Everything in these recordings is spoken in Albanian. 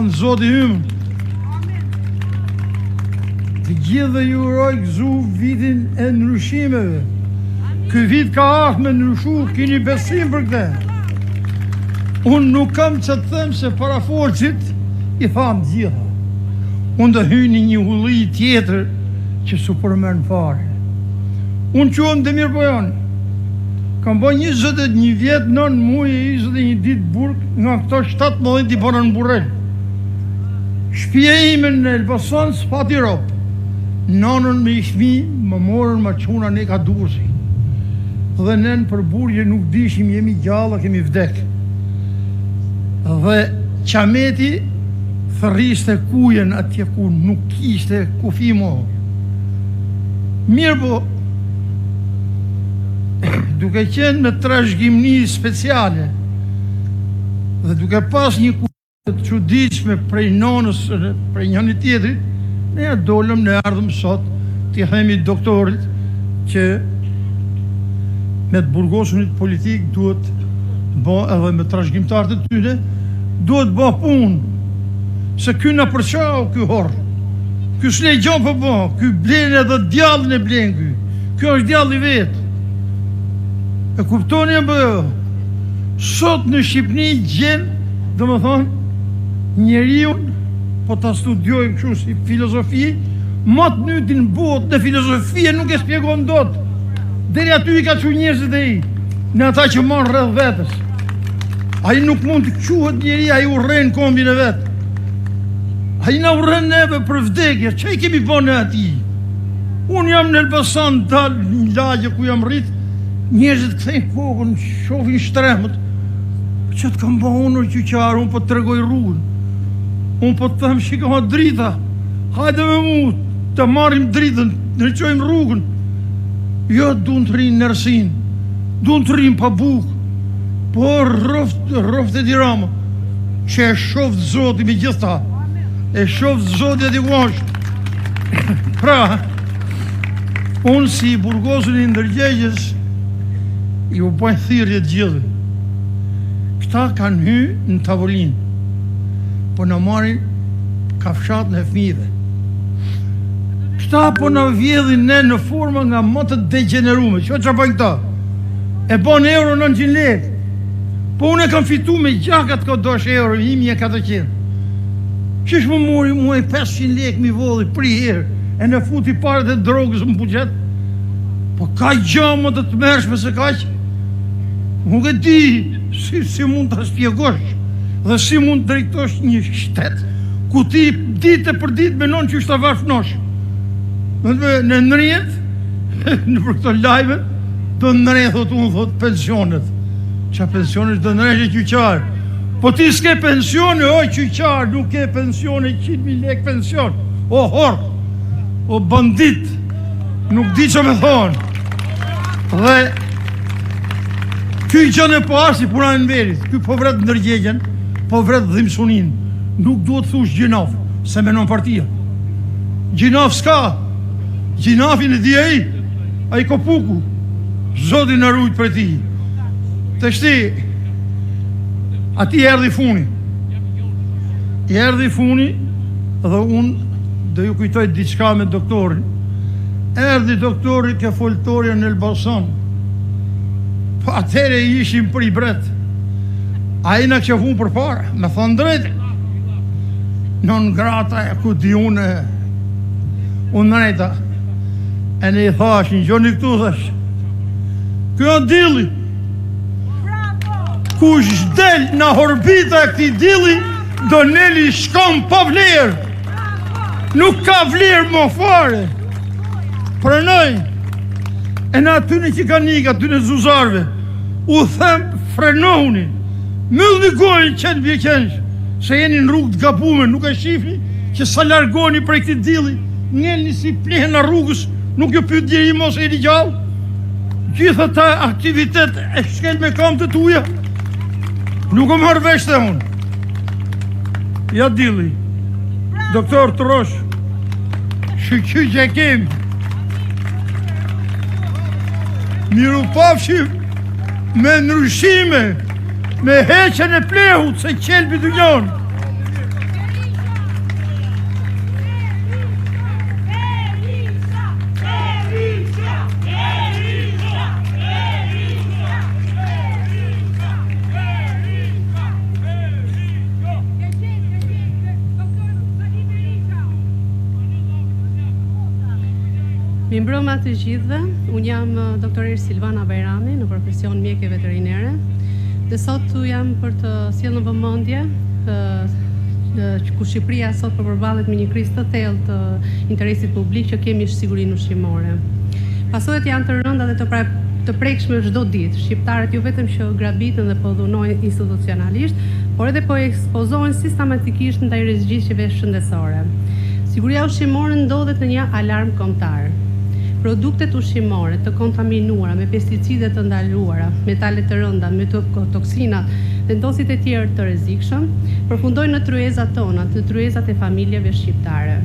Mbaron Zoti ynë. Të gjithëve ju uroj gëzu vitin e ndryshimeve. Ky vit ka ardhë me ndryshu, kini besim për këtë. Unë nuk kam ça të them se parafolësit i thanë të gjitha. Unë do hy në një hulli tjetër që s'u përmend fare. Unë quhem Demir Pojani. Kam bo 21 vjet, 9 muaj e 21 ditë burg, nga këto 17 i bona në Burrel. Shpia ime në Elbasan s'pati rob. Nanën me i fmi më morën më çunë anej ka Durrësi. Dhe ne nëpër burgje nuk dishim jemi gjallë a kemi vdek. Dhe qameti thërriste kujën atje ku nuk kishte kufi mo. Mirëpo, duke qenë në trashëgimni speciale dhe duke pas një të çuditshme prej nonës prej njëri tjetrit, ne ja dolëm ne ardhëm sot t'i themi doktorit që me të burgosunit politik duhet bo edhe me trashëgimtarët e tyre, duhet bo punë, se ky na përçau ky horr. Ky s'le gjo pa bo, ky blen edhe djallin e blen ky. Ky është djalli vetë. E kuptoni apo jo? Sot në Shqipni gjen, domethënë, njeriun, po ta studiojmë kështu si filozofi, më të nytin botë në filozofi e nuk e spjegon dot. Deri aty i ka çu njerëzit e i, në ata që marrë rreth vetes. Ai nuk mund të quhet njeri, ai urren kombin e vet. Ai na urren neve për vdekje, ça i kemi bo ne atij? Unë jam në Elbasan, dal në lagje ku jam rrit, njerëzit kthejnë kokën, shofin shtremët. Ça të kam bo unë qyqar, unë po të tregoj rrugën. Unë po të them shiko ma drita. Hajde me mu, të marrim dritën, të ndriçojmë rrugën. Jo, duan të rrinë në errësinë, duan të rrinë pa bukë. Po rroftë, rroftë Edi Rama, që e shoftë Zoti me gjithë ta. E shoftë Zoti aty ku është. Pra, unë si i burgosur i ndërgjegjes, ju bëj thirrje të gjithëve. Këta kanë hy në tavolinë, po na marrin kafshatën e fëmijëve. Këta po na vjedhin ne në forma nga më të degjenerume. Ço çfarë bëjnë këta? E bën euro 900 lekë. Po unë e kam fitu me gjak atë kohë dosh euro 1400. Qysh më mori mua 500 lekë m'i vodhi për herë e në futi paret e drogës në buxhet. Po ka gjë më të tmerrshme se kaq? Nuk e di si, si mund ta shpjegosh dhe si mund të drejtosh një shtet ku ti ditë për ditë menon qysh ta varfnosh. Në në nrjet, nëpër këto lajme, do nre, thot unë, thot pensionet. Ça pensionet do nresh qyqar? Po ti s'ke pensione, o qyqar, nuk ke pensione, 100.000 lek pension. O horr, o bandit, nuk di ça me thonë. Dhe ky gjën e po ashtë si puna e Enverit, ky po vret ndërgjegjen, po vret dhimsuninë. Nuk duhet thush gjynaf, se menon partia. Gjynaf s'ka, gjynafin e di ai, ai kopuku, Zoti na rujt prej tij. Tashti, atij erdhi funi. I erdhi funi dhe unë do ju kujtoj diçka me doktorin. Erdhi doktori ke foltorja në Elbasan. Po atëherë ishim për ibret. Ai na kishte vunë përpara, me thonë drejt. Non grata e ku di unë, unë drejta. E ne i thash, një gjoni këtu, thash. Ky është dilli. Kush del në orbita e këtij dilli, do neli shkon pa vlerë. Nuk ka vlerë më fare. Pranoj. E në atyne që kanë ikë, atyne zuzarve, u them frenohuni. Myllni gojën qen bir qensh, se jeni në rrugë të gabume, nuk e shifni që sa largoheni prej këtij dilli, ngelni si plehna rrugës, nuk ju pyet njeri mos jeni gjallë. Gjithë ata aktivitet e shkel me kamët e tuja. Nuk e marr vesh the unë. Ja dilli. Doktor Trosh. Shyqyr që e kemi. Mirupafshim me ndryshime, me heqjen e plehut se qelbi dynjanë. Mirëmbrëma të gjithëve. Unë jam eh, doktoreshë Silvana Bajrami, në profesion mjeke veterinere. Dhe sot këtu jam për të sjellë në vëmendje eh, eh, ku Shqipëria sot po përballet me një krizë të thellë të interesit publik që kemi sigurinë ushqimore. Pasojat janë të rënda dhe të pra të prekshme çdo ditë. Shqiptarët jo vetëm që grabiten dhe po dhunohen institucionalisht, por edhe po ekspozohen sistematikisht ndaj rreziqeve shëndetësore. Siguria ushqimore ndodhet në një alarm kombëtar. Produktet ushqimore të kontaminuara me pesticide të ndaluara, metale të rënda, mykotoksina dhe ndotësit e tjerë të rrezikshëm, përfundojnë në tryezat tona, në tryezat e familjeve shqiptare.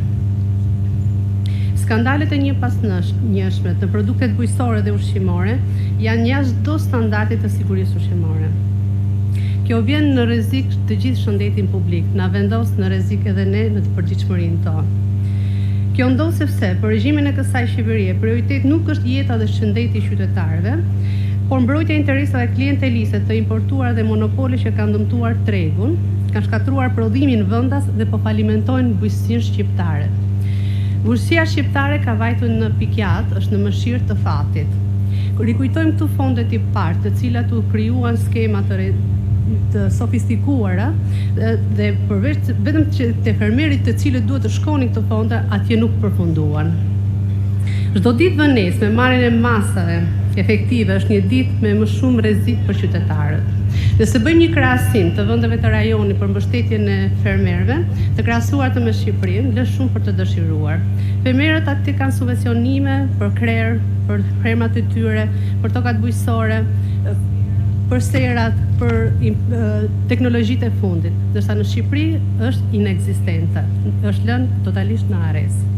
Skandalet e njëpasnjëshme të produktet bujqësore dhe ushqimore janë jashtë çdo standardi të sigurisë ushqimore. Kjo vjen në rrezik të gjithë shëndetin publik, na vendos në rrezik edhe ne në të përditshmërinë tonë. Kjo ndodh sepse për regjimin e kësaj qeverie prioritet nuk është jeta dhe shëndeti i qytetarëve, por mbrojtja e interesave klienteliste të importuara dhe monopole që kanë dëmtuar tregun, kanë shkatërruar prodhimin vendas dhe po falimentojnë bujqësinë shqiptare. Bujqësia shqiptare ka vajtur në pikiatë, është në mëshirë të fatit. Rikujtojmë këtu fondet IPARD, të cilat u krijuan skema të të sofistikuara dhe përveç vetëm që te fermerit të cilët duhet të shkonin këto fonde, atje nuk përfunduan. Çdo ditë vonesë me marrjen e masave efektive është një ditë me më shumë rrezik për qytetarët. Nëse bëjmë një krahasim të vendeve të rajonit për mbështetjen e fermerëve, të krahasuar atë me Shqipërinë, lë shumë për të dëshiruar. Fermerët atje kanë subvencionime për krerë, për fermat e tyre, për tokat bujqësore, për serat, për teknologjitë e fundit, ndërsa në Shqipëri është inekzistente, është lënë totalisht në harresë.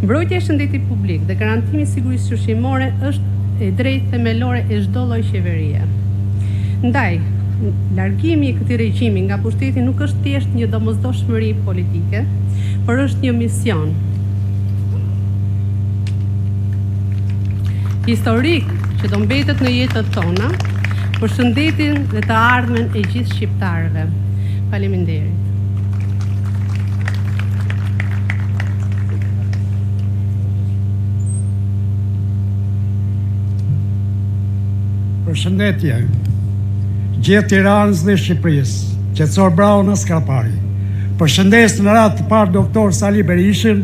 Mbrojtja e shëndetit publik dhe garantimi i sigurisë ushqimore është e drejtë themelore e çdo lloj qeverie. Ndaj, largimi i këtij regjimi nga pushteti nuk është thjesht një domosdoshmëri politike, por është një mision historik që do mbetet në jetët tona për shëndetin dhe të ardhmen e gjithë shqiptarëve. Faleminderit. Përshëndetje. Gjithë Tiranës dhe Shqipërisë, Qetësor Braho nga Skrapari. Përshëndes në radhë të parë doktor Sali Berishën,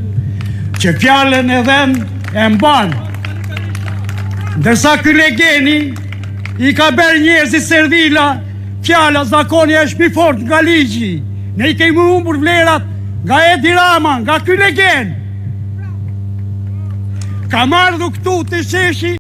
që fjalën e dhënë e mban. Ndërsa ky legeni i ka bërë njerëzit servila, fjala zakoni është më fort nga ligji. Ne i kemi humbur vlerat nga Edi Rama, nga ky legen. Kam ardhur këtu te sheshi.